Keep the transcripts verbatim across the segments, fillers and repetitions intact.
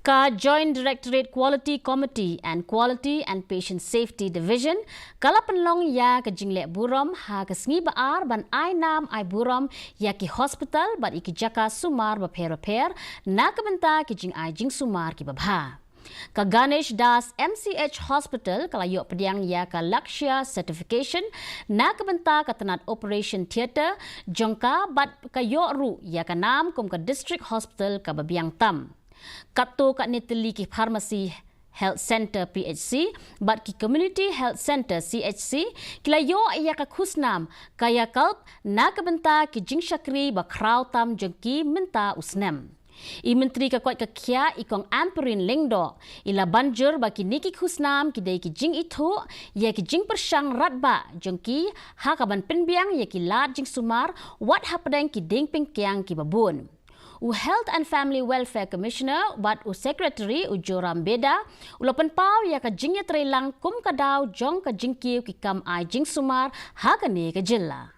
Ka Joint Directorate Quality Committee and Quality and Patient Safety Division ka la pynlong ïa ka jingleh burom ha ka sngi ba ar ban ai nam ai burom ïa ki hospital bad ïa ki jaka sumar bapher bapher na ka bynta ki jingai jingsumar ki babha. Ka Ganesh Das M C H Hospital ka la ïoh pdiang ïa ka Lakshya Certification na ka bynta ka tnat Operation Theatre jong ka bad ka ïoh ruh ïa ka nam kum ka District Hospital ka ba biang tam. Katto katne tylli ki Pharmacy Health Centre P H C bad ki Community Health Centre C H C ki la ïoh ïa ka khusnam Kayakalp na ka bynta ki jingshakri ba khraw tam jong ki mynta u snem. I Myntri ka koit ka khiah i Kong Ampareen Lyngdoh i la ban jur ba kine ki khusnam ki dei ki jingithuh ïa ki jingpyrshang radbah jong ki ha ka ban pynbiang ïa ki lad jingsumar wat hapdeng ki dieng pyngkiang ki babun. U Health and Family Welfare Commissioner bad u Secretary u Joram Beda u la pynpaw ïa ka jingïatreilang kum ka daw jong ka jingkiew ki kam ai jingsumar ha kane ka jylla.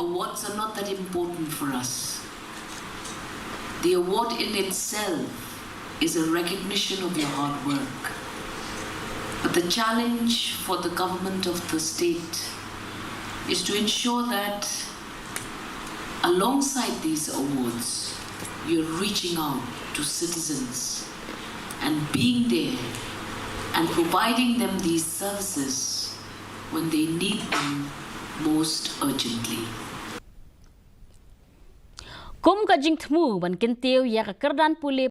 Awards are not that important for us. The award in itself is a recognition of your hard work. But the challenge for the government of the state is to ensure that alongside these awards, you're reaching out to citizens and being there and providing them these services when they need them most urgently. Kum ka jingthmu ban kyntiew ïa ka kyrdan pule